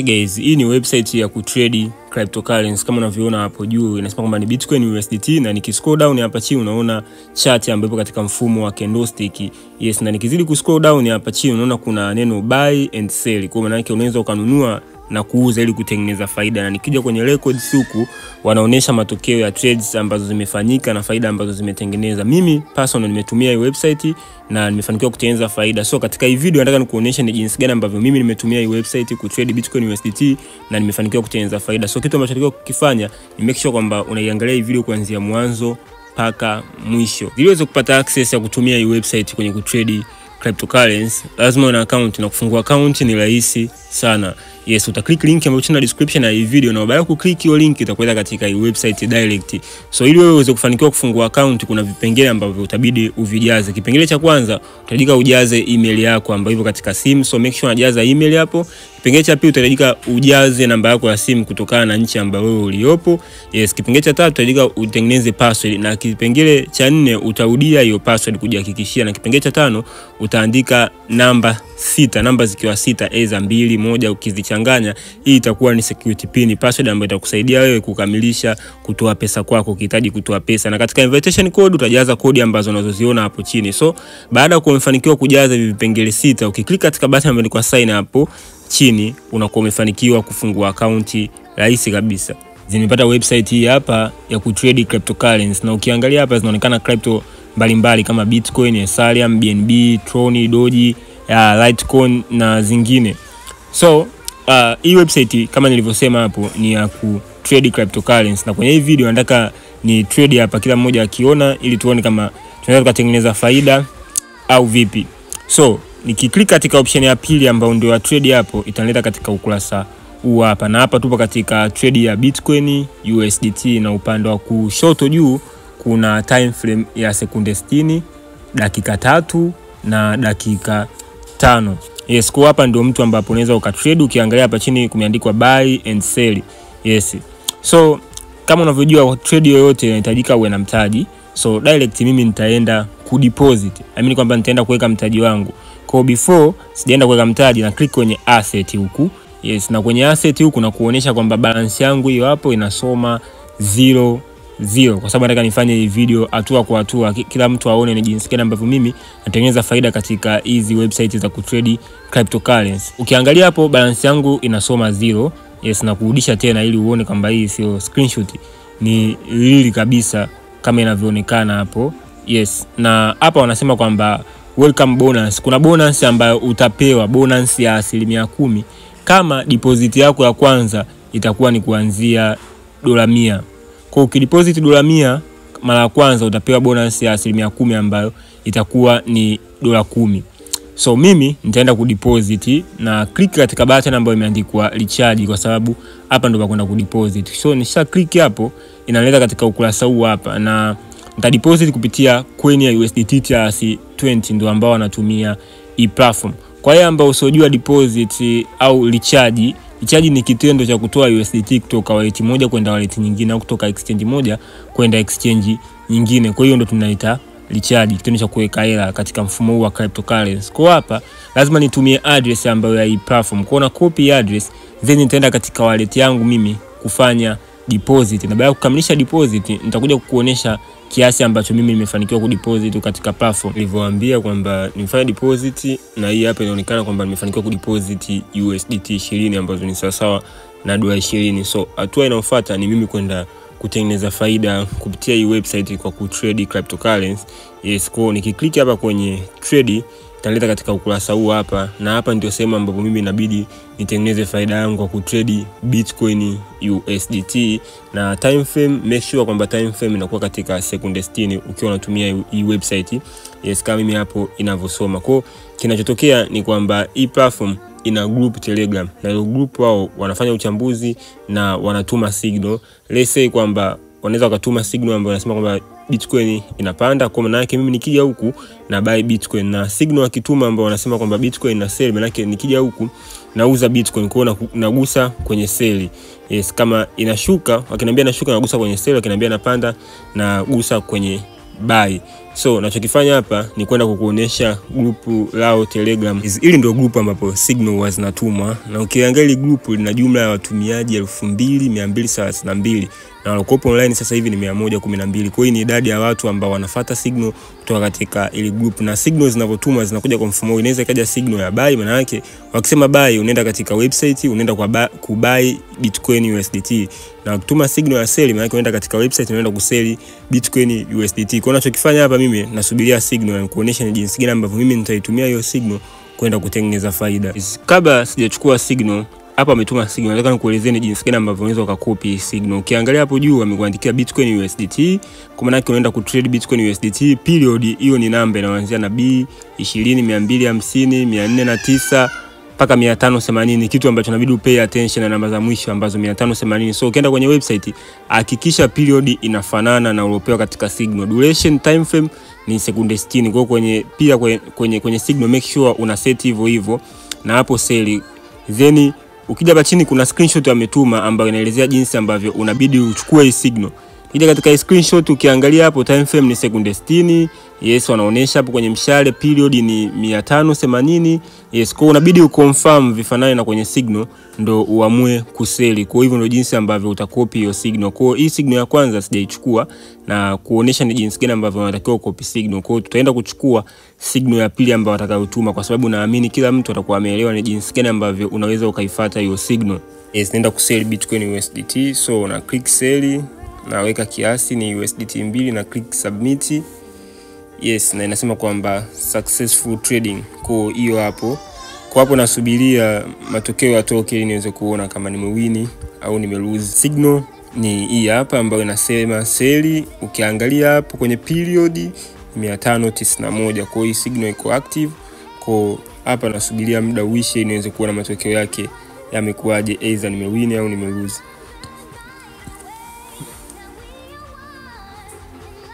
Guys, hii ni website ya kutrade cryptocurrency kama unavyoona hapo juu inasema kwamba ni Bitcoin USDT, na nikiscroll down hapa chini unaona chart ambayo ipo katika mfumo wa candlestick. Yes, na nikizidi kuscroll down hapa chini unaona kuna neno buy and sell. Kwa maana yake unaweza ukanunua na kuuza ili kutengeneza faida. Na nikija kwenye records huku wanaonesha matokeo ya trades ambazo zimefanyika na faida ambazo zimetengeneza. Mimi personal nimetumia hii website na nimefanikiwa kutengeneza faida. So katika hii video nataka nikuoneshe ni jinsi gani ambavyo mimi nimetumia hii website kutrade Bitcoin USDT na nimefanikiwa kutengeneza faida. So kitu ambacho natakiwa kukifanya ni make sure kwamba unaiangalia hii video kuanzia mwanzo mpaka mwisho. Ili uweze kupata access ya kutumia hii website kwenye kutrade cryptocurrency, lazima una account, na kufungua account ni rahisi sana. Yes, uta click link ambayo chini description ya hii video, na baada ya kuclick hiyo link itakwenda katika hii website direct. So ili wewe uweze kufanikiwa kufungua account kuna vipengele ambavyo utabidi uvijaze. Kipengele cha kwanza utahitajika ujaze email yako ambayo ipo katika simu, so make sure unajaza email hapo. Kipengele cha pili utahitajika ujaze namba yako ya simu kutokana na nchi ambayo wewe uliopo. Yes, kipengele cha tatu utahitajika utengeneze password, na kipengele cha nne utarudia hiyo password kujihakikishia, na kipengele cha tano utaandika namba sita, namba zikiwa sita, aidha 2 1, ukizichanganya hii itakuwa ni security pin password ambayo itakusaidia wewe kukamilisha kutoa pesa kwako ukihitaji kutoa pesa. Na katika invitation code utajaza kodi ambazo unazoziona hapo chini. So baada ya kufanikiwa kujaza vipengele sita, ukiklik katika button ambayo ni sign hapo chini unakuwa umefanikiwa kufungua account rahisi kabisa. Zimepata website hii hapa ya kutrade cryptocurrency, na ukiangalia hapa zinaonekana crypto mbalimbali kama Bitcoin, Ethereum, BNB, Tron, Doge, Litecoin na zingine. So hii website kama nilivyosema hapo ni ya kutrade cryptocurrency, na kwenye hii video nataka ni trade hapa kila mmoja akiona ili tuone kama tunaweza tukatengeneza faida au vipi. So nikiklik katika option ya pili ambayo ndio ya trade hapo itanileta katika ukurasa huu hapa, na hapa tupo katika trade ya Bitcoin USDT, na upande wa kushoto juu kuna time frame ya sekunde 60, dakika 3 na dakika 5. Yes, kwa hapa ndio mtu ambapo unaweza ukatrade. Ukiangalia hapa chini kumeandikwa buy and sell. Yes. So kama unavyojua trade yoyote inahitajika uwe na mtaji. So direct mimi nitaenda kudeposit. I mean kwamba nitaenda kuweka mtaji wangu. Kwa before sijaenda kuweka mtaji na click kwenye asset huku. Yes, na kwenye asset huku na kuonesha kwamba balance yangu hiyo hapo inasoma 0 0, kwa sababu nataka nifanye hii video hatua kwa hatua, kila mtu aone ni jinsi gani ambavyo mimi natengeneza faida katika hizi website za kutrade cryptocurrency. Ukiangalia hapo balance yangu inasoma 0. Yes, na kurudisha tena ili uone kwamba hii sio screenshot, ni real kabisa kama inavyoonekana hapo. Yes, na hapa wanasema kwamba welcome bonus. Kuna bonus ambayo utapewa, bonus ya 10% kama deposit yako ya kwanza itakuwa ni kuanzia $100. Kwa ukideposit $100 mara ya kwanza utapewa bonus ya 10% ambayo itakuwa ni $10. So mimi nitaenda kudeposit na click katika button ambayo imeandikwa recharge, kwa sababu hapa ndo pakwenda kudeposit. So nisha click hapo inaleta katika ukurasa huu hapa, na nitadeposit kupitia coin ya USDT TRC20 ndio ambao wanatumia hii platform. Kwa hiyo ambao usiojua deposit au recharge, recharge ni kitendo cha kutoa USDT kutoka wallet moja kwenda wallet nyingine au kutoka exchange moja kwenda exchange nyingine. Kwa hiyo ndo tunaita recharge, kitendo cha kuweka hela katika mfumo huu wa cryptocurrency. Kwa hapa lazima nitumie address ambayo ya hii platform. Kwa na copy address then nitaenda katika wallet yangu mimi kufanya deposit, na baada ya kukamilisha deposit nitakuja kukuonesha kiasi ambacho mimi nimefanikiwa kudeposit katika platform. Nilivyowaambia kwamba nimefanya deposit, na hii hapa inaonekana kwamba nimefanikiwa kudeposit USDT 20 ambazo ni sawa na $20. So hatua inayofuata ni mimi kwenda kutengeneza faida kupitia hii website kwa kutrade cryptocurrency. Yes, kwa nikiklik hapa kwenye trade italeta katika ukurasa huu hapa, na hapa ndio sehemu ambapo mimi inabidi nitengeneze faida yangu kwa kutrade Bitcoin USDT. Na time frame, make sure kwamba time frame inakuwa katika sekunde 60 ukiwa unatumia hii website. Yes, kama mimi hapo inavyosoma. Kwa kinachotokea ni kwamba hii platform ina group Telegram, na hiyo group wao wanafanya uchambuzi na wanatuma signal. Let's say kwamba wanaweza wakatuma signal ambayo wanasema kwamba Bitcoin inapanda, kwa maana yake mimi nikija huku na buy Bitcoin, na signal akituma ambao wanasema kwamba Bitcoin ina sell, maana yake nikija huku nauza Bitcoin, kwa nagusa kwenye sell. Yes, kama inashuka wakiniambia inashuka nagusa kwenye sell, wakiniambia inapanda nagusa kwenye buy. So nachokifanya hapa ni kwenda kukuonesha group lao Telegram. Hili ndio group ambapo signal huwa zinatumwa, na ukiangalia group lina jumla ya watumiaji 2232 na waliokuwa online sasa hivi ni 112. Kwa hiyo ni idadi ya watu ambao wanafuata signal kutoka katika ile group, na signal zinavyotumwa zinakuja kwa mfumo. Inaweza ikaja signal ya buy, maana yake wakisema buy unaenda katika website unaenda kwa kubuy Bitcoin USDT, na wakituma signal ya sell maana yake unaenda katika website unaenda kusell Bitcoin USDT. Kwa hiyo ninachokifanya hapa mimi nasubiria signal na kuonesha ni jinsi gani ambavyo mimi nitaitumia hiyo signal kwenda kutengeneza faida. Kabla sijachukua signal hapa ametuma signal, nataka nikuelezeni jinsi gani ambavyo unaweza ukakopi signal. Ukiangalia hapo juu amekuandikia Bitcoin USDT, kwa maana yake unaenda kutrade Bitcoin USDT period, hiyo ni namba inaanzia na B 20 250 409 mpaka 580, kitu ambacho inabidi upay attention na namba za mwisho ambazo 580. So ukienda kwenye website hakikisha period inafanana na uliopewa katika signal. Duration time frame ni sekunde 60. Kwa kwenye pia kwenye signal make sure una set hivyo hivyo na hapo sell. Then ukija hapa chini kuna screenshot ametuma ambayo inaelezea jinsi ambavyo unabidi uchukue hii signal. Ukija katika screenshot ukiangalia hapo time frame ni sekunde 60. Yes, wanaonesha hapo kwenye mshale period ni 580. Yes, kwa unabidi uconfirm vifanane na kwenye signal ndo uamue kuseli. Kwa hivyo ndio jinsi ambavyo utakopi hiyo signal. Kwa hii signal ya kwanza sijaichukua na kuonesha ni jinsi gani ambavyo unatakiwa kukopi signal. Kwa hiyo tutaenda kuchukua signal ya pili ambayo atakayotuma, kwa sababu naamini kila mtu atakuwa ameelewa ni jinsi gani ambavyo unaweza ukaifuata hiyo signal. Yes, naenda kusell Bitcoin USDT. So na click sell, naweka kiasi ni USDT 2 na click submit. Yes, na inasema kwamba successful trading. Kwa hiyo hapo, kwa hapo nasubiria matokeo yatoke ili niweze kuona kama nimewini au nimelose. Signal ni hii hapa ambayo inasema sell. Ukiangalia hapo kwenye period 591. Kwa hiyo signal iko active. Kwa hapa nasubiria muda uishe ili niweze kuona matokeo yake yamekuaje, either nimewini au nimelose.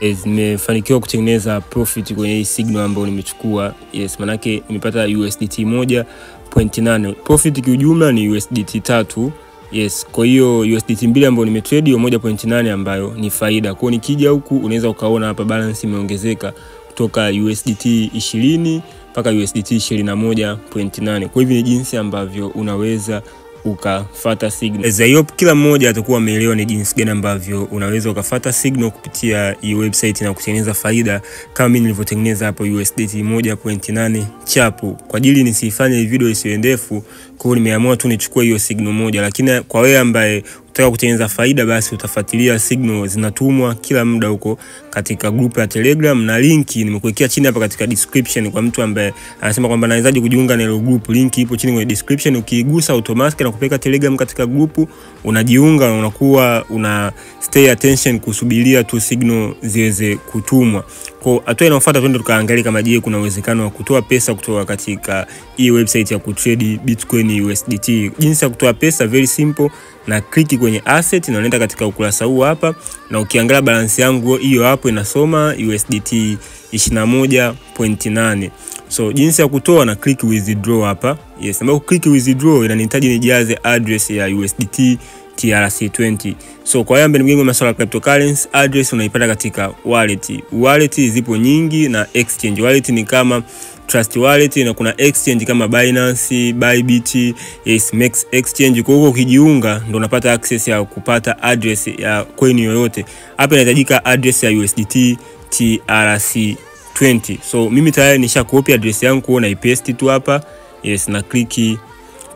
Yes, nimefanikiwa kutengeneza profit kwenye hii signal ambayo nimechukua. Yes, manake nimepata USDT 1.8. Profit kiujumla ni USDT 3. Yes, kwa hiyo USDT 2 ambayo nimetrade hiyo 1.8 ambayo ni faida. Kwa hiyo nikija huku unaweza ukaona hapa balance imeongezeka kutoka USDT 20 mpaka USDT 21.8. Kwa hivyo ni jinsi ambavyo unaweza ukafuata signal. As I hope kila mmoja atakuwa ameelewa ni jinsi gani ambavyo unaweza ukafuata signal kupitia hii website na kutengeneza faida kama mimi nilivyotengeneza hapo USDT 1.8 chapu. Kwa ajili nisifanye hii video isiwe ndefu, kwa hiyo nimeamua tu nichukue hiyo signal moja, lakini kwa wewe ambaye unataka kutengeneza faida basi utafuatilia signal zinatumwa kila muda huko katika group ya Telegram, na linki nimekuwekea chini hapa katika description kwa mtu ambaye anasema kwamba anawezaje kujiunga na ile group. Link ipo chini kwenye description, ukiigusa automatically na kupeleka Telegram katika group, unajiunga na unakuwa una stay attention kusubiria tu signal ziweze kutumwa. Kwa hatua inayofuata twende tukaangalia kama je kuna uwezekano wa kutoa pesa kutoka katika hii website ya kutrade Bitcoin USDT. Jinsi ya kutoa pesa very simple, na click kwenye asset na unaenda katika ukurasa huu hapa, na ukiangalia balance yangu hiyo hapo inasoma USDT 21.8. So jinsi ya kutoa na click withdraw hapa. Yes, ambapo click withdraw inanihitaji nijaze address ya USDT TRC20. So kwa hiyo ambaye ni masuala ya cryptocurrency, address unaipata katika wallet. Wallet zipo nyingi na exchange. Wallet ni kama Trust Wallet na kuna exchange kama Binance, Bybit, yes, Max Exchange. Kwa hiyo ukijiunga ndo unapata access ya kupata address ya coin yoyote. Hapa inahitajika address ya USDT TRC20. So mimi tayari nisha copy address yangu, kwa na ipaste tu hapa. Yes, na click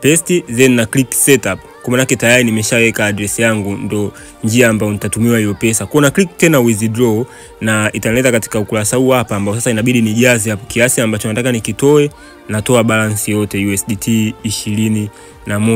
paste then na click setup. Kwa maana tayari nimeshaweka address yangu, ndo njia ambayo nitatumiwa hiyo pesa. Kwa na click tena withdraw na itanileta katika ukurasa huu hapa ambao sasa inabidi nijaze hapo kiasi ambacho nataka nikitoe, natoa balance yote USDT 21.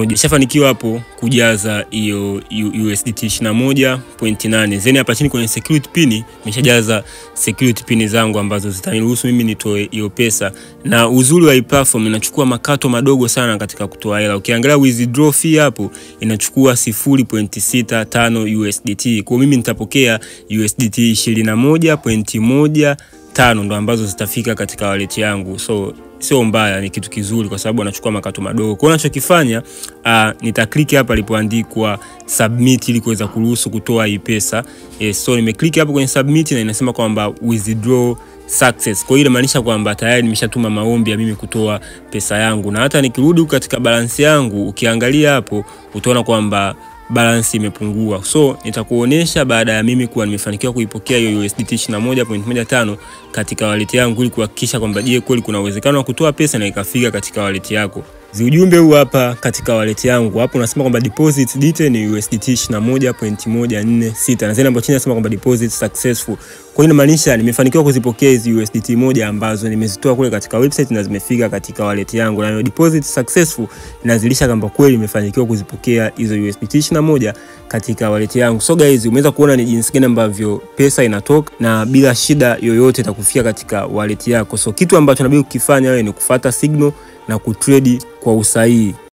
Nishafanikiwa hapo kujaza hiyo USDT 21.8. Then hapa chini kwenye security pin nimeshajaza security pin zangu ambazo zitaniruhusu mimi nitoe hiyo pesa. Na uzuri wa hii platform inachukua makato madogo sana katika kutoa hela. Ukiangalia withdraw fee hapo inachukua 0.65 USDT. Kwa mimi nitapokea USDT 21.15 ndo ambazo zitafika katika wallet yangu. So sio mbaya, ni kitu kizuri kwa sababu anachukua makato madogo. Kwa ninachokifanya, nitaklik hapa ilipoandikwa submit ili kuweza kuruhusu kutoa hii pesa. So nimeklik hapo kwenye submit na inasema kwamba withdraw success. Kwa hiyo inamaanisha kwamba tayari nimeshatuma maombi ya mimi kutoa pesa yangu, na hata nikirudi katika balance yangu ukiangalia hapo utaona kwamba balance imepungua. So nitakuonesha baada ya mimi kuwa nimefanikiwa kuipokea hiyo USDT 21.15 katika wallet yangu, ili kuhakikisha kwamba je, kweli kuna uwezekano wa kutoa pesa na ikafika katika wallet yako. Ujumbe huu hapa katika wallet yangu hapo unasema kwamba deposit detail ni USDT 21.146, na zile ambazo chini nasema kwamba deposit successful. Kwa hiyo inamaanisha nimefanikiwa kuzipokea hizi USDT moja ambazo nimezitoa kule katika website na zimefika katika wallet yangu, na deposit successful inazilisha kwamba kweli nimefanikiwa kuzipokea hizo USDT 21 katika wallet yangu. So guys, umeweza kuona ni jinsi gani ambavyo pesa inatoka na bila shida yoyote itakufika katika wallet yako. So kitu ambacho inabidi kukifanya wewe ni kufuata signal na kutrade kwa usahihi.